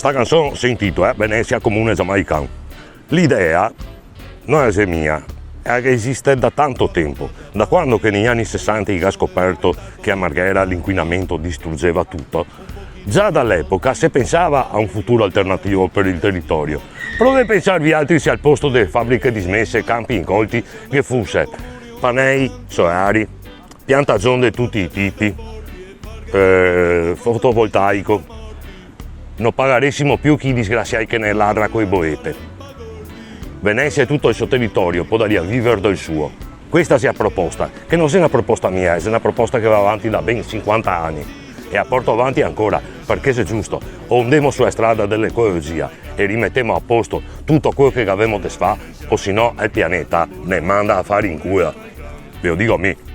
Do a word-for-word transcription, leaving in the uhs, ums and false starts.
Sta canson se intitola Venesia comune giamaican. L'idea no la xe mia, la esiste da tanto tempo, da quando che negli anni sesanta i ga scoperto che a Marghera l'inquinamento distrugeva tutto. Già da l'epoca se pensava a un futuro alternativo per il territorio. Provè a pensar vialtri se al posto dele fabriche dismese, campi incolti, ghe fuse panei solari, piantagion de tuti i tipi, eh, fotovoltaico. No pagaresimo più chi disgrasiai che ne ladra coi boete. Venesia e tuto el so teritorio podaria viver del suo. Questa xe a proposta, che no xe na proposta mia, xe na proposta che va avanti da ben sinquanta ani e a porto avanti ancora, parché xe giusto, o ndemo su la strada de l'ecologia e rimetemo a posto tuto queo che gavemo desfà, o se no el pianeta ne manda a far in culo. Ve lo digo mi.